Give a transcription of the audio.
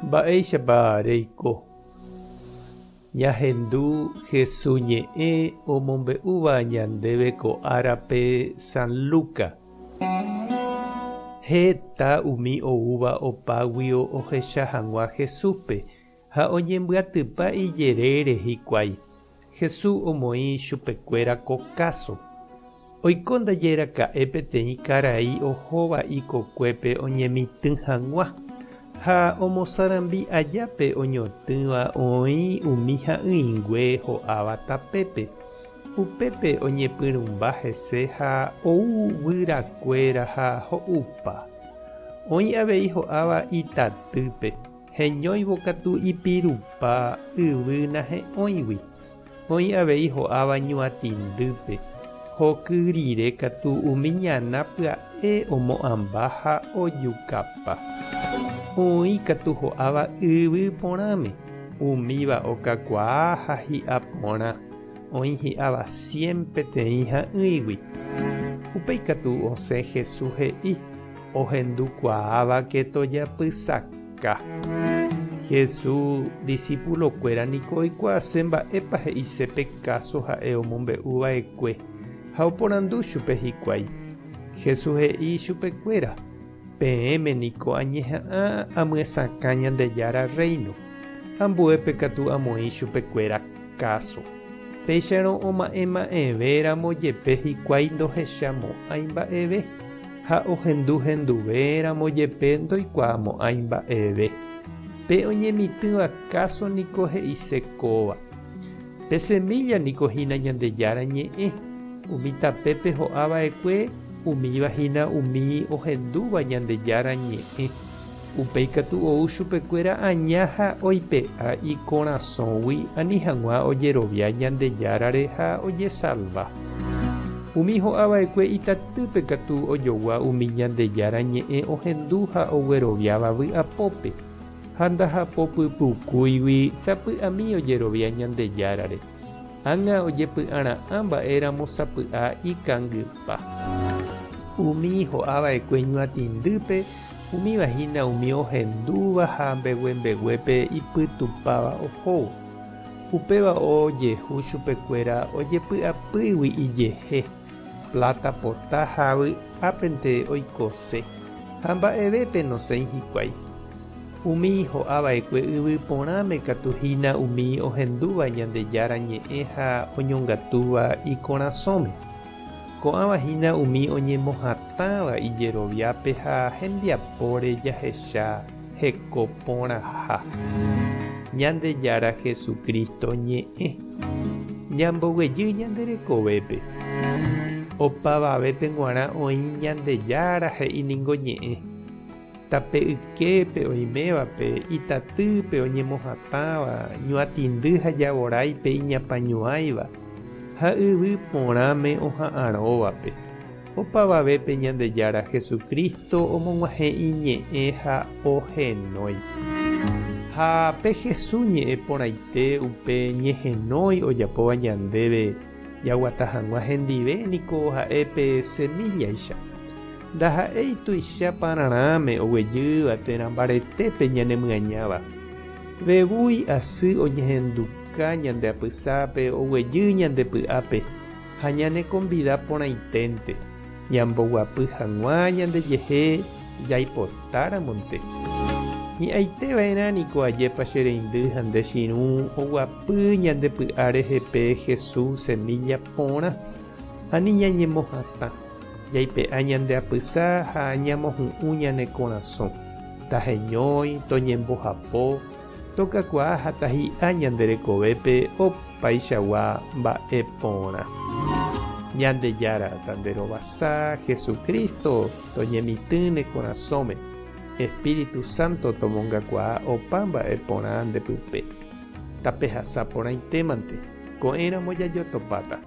Mba'éichapa reiko? Ñahendu Hesu ñe'ẽ omombe'úva ñandéve ko árape San Luca. Heta umi oúva opáguio ohecha hag̃ua Jesúspe ha oñembyatypa ijerére hikuái. Jesús omoĩ chupekuéra ko káso. Oiko ndaje raka'e peteĩ karai ohóva ikokuépe oñemitỹ hag̃ua, ha omosarambi aja pe oñotỹva oĩ umi ha'ỹingue ho'áva tapépe. Upépe oñepyrũmba hese ha ou guyrakuéra ha ho'upa. Oĩ avei ho'áva itatýpe. Heñóivo katu ipirupa yvy nahe'õigui, oĩ avei ho'áva ñuatĩndýpe, hoky rire katu umi ñana pya'e omo'ãmba ha ojukapa. Oĩ katu ho'áva yvy porãme, umíva okakuaa ha hi'a porã, oĩ hi'áva cien peteĩ ha'ỹigui. Upéi katu osẽ Jesús he'i. Ohendukuaávake tojapysaka. Jesús disipulokuéra niko oikuaase mba'épa he'ise pe káso ha'e omombe'u va'ekue, ha oporandu chupe hikuái. Jesús he'i chupekuéra, Peẽme niko añeha'ã amyesakã Ñandejára Rréino, ambuépe katu amoĩ chupekuéra káso. Péicharõ oma'ẽma'ẽvéramo jepe hikuái ndohechamo'ãi mba'eve. Ha ohendu henduvéramo jepe ndoikuaamo'ãi mba'eve. Pe oñemitỹva káso niko he'ise kóva. Pe semílla niko hína Ñandejára Ñe'ẽ, umi tapépe ho'a va'ekue, umíva hína umi ohendúva Ñandejára Ñe'ẽ. Upéi katu ou chupekuéra aña ha oipe'a ikorasõgui ani hag̃ua ojerovia Ñandejárare ha ojesalva. Umi ho'a va'ekue itatýpe katu ojogua umi Ñandejára ñe'ẽ ohendu ha ogueroviáva vy'apópe, ha ndahapopypukúigui sapy'ami ojerovia Ñandejárare. Ág̃a ojepy'ara'ã mba'éramo sapy'a ikangypa. Umi ho'a va'ekue ñuatĩndýpe Umíva hína umi ohendúva ha mbeguembeguépe ipytupáva ohóvo. Upéva ojehu chupekuéra ojepy'apýgui ijehe, pláta pota ha vy'ápente oikose, ha mba'evépe nosẽi hikuái. Umi ho'a va'ekue yvy porãme katu hína umi ohendúva Ñandejára ñe'ẽ ha oñongatúva ikorasõme. Ko'ãva hína umi oñemohatãva ijeroviápe ha hembiapóre jahecha heko porãha. Ñandejára Jesucristo ñe'ẽ. Ñamboguejy ñande rekovépe. Opavavépe g̃uarã oĩ Ñandejára he'i ningo ñe'ẽ. Tape yképe oimévape, itatýpe oñemohatãva, ñuatĩndy ha javoráipe iñapañuãiva, ha yvy porãme oha'arõvape. Opavavépe Ñandejára Jesucristo omog̃uahẽ iñe'ẽ ha ohenói. Ha pe Jesús ñe'ẽ porãite upe ñehenói ojapóva ñandéve jaguata hag̃ua hendive niko ha'e pe semíllaicha. Ndaha'éi tuicha pararãme oguejýva térã mbaretépe ñanemyañáva. Vevúi asy oñehenduka ñande apysápe oguejy ñande py'ápe ha ñanekombida porãiténte, ñamboguapy hag̃ua ñandejehe jaipotáramonte. Hi'ãite va'erã niko ajépa che reindy ha nde chirũ oguapy ñande py'a rehe pe Jesús semilla porã, ani ñañemohatã. Jaipe'a ñande apysa ha ñamohu'ũ ñane korasõ, taheñói, toñembohapo, tokakuaa ha tahi'a ñande rekovépe opaichagua mba'e porã. Ñandejára tanderovasa, Jesucristo toñemitỹ ne korasõme, Espíritu Santo tomongakuaa opa mba'e porã nde pype. Tapehasa porãitémante, ko'ẽramo jajotopáta.